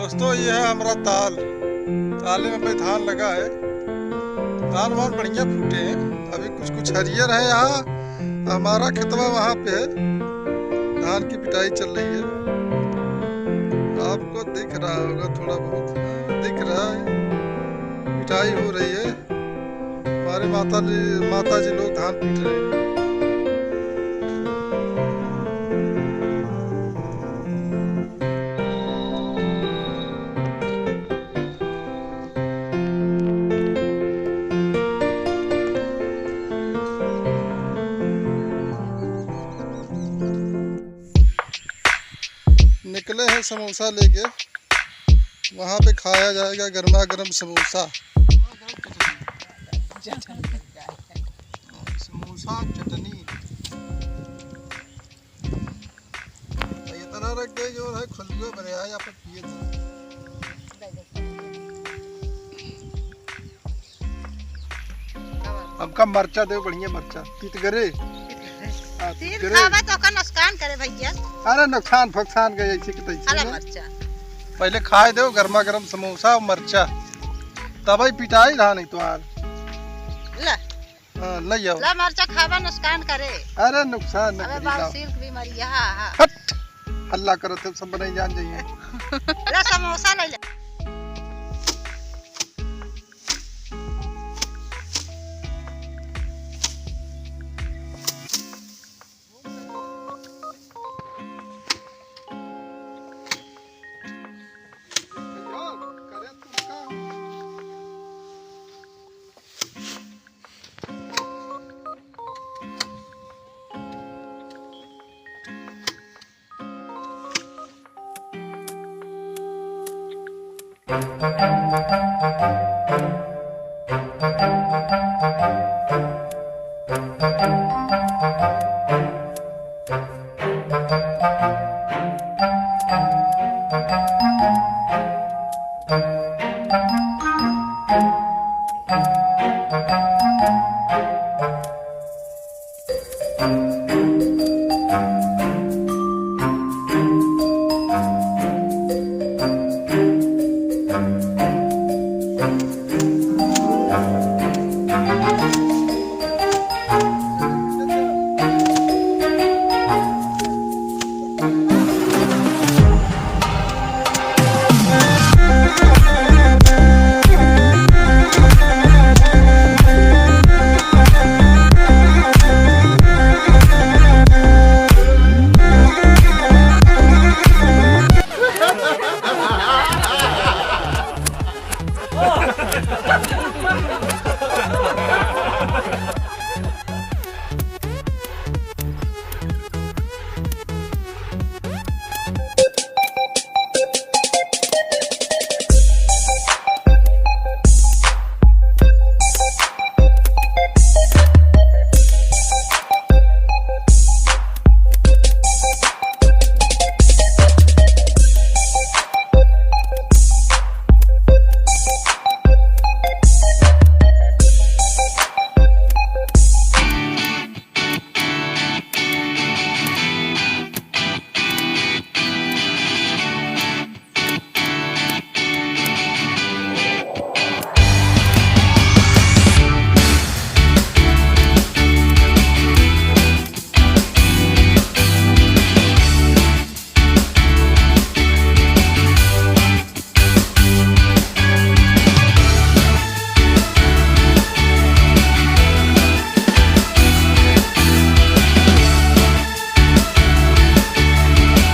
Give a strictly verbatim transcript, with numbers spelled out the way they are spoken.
दोस्तों, ये है हमारा ताल। ताले में भाई धान लगा है। धान वान बढ़िया फूटे हैं। अभी कुछ कुछ हरियर है यहाँ, हमारा खेतवा वहाँ पे है। धान की पिटाई चल रही है, आपको दिख रहा होगा, थोड़ा बहुत दिख रहा है, पिटाई हो रही है। हमारे माता जी, माता जी लोग धान पीट रहे हैं। निकले हैं समोसा लेके, वहाँ पे खाया जाएगा गर्मा गर्म समोसा। समोसा, चटनी। इतना रख दे जो है खुलबुआ बने आए, अपन पिए थे। हमका मरचा दे, बढ़िया मरचा, तीतगरे। हाँ, तीत तीतगरे। खावा तो ओकर नुकसान करे भैया। अरे नुकसान फुकसान के ऐसे की तैसे हला है। मरचा। पहले खाए दो गर्मा गर्म समोसा और मरचा, तब ही पिटाई रहा नहीं तो यार। ले। हाँ, ले आओ। ला मरचा खावा, नुकसान करे। अरे नुकसान न अबे करी, बाल लाओ। सिल्क बीमारी, हाँ, हाँ। हट, हल्ला करत है, सब बनाई जान जाइए। ला समोसा ले ले।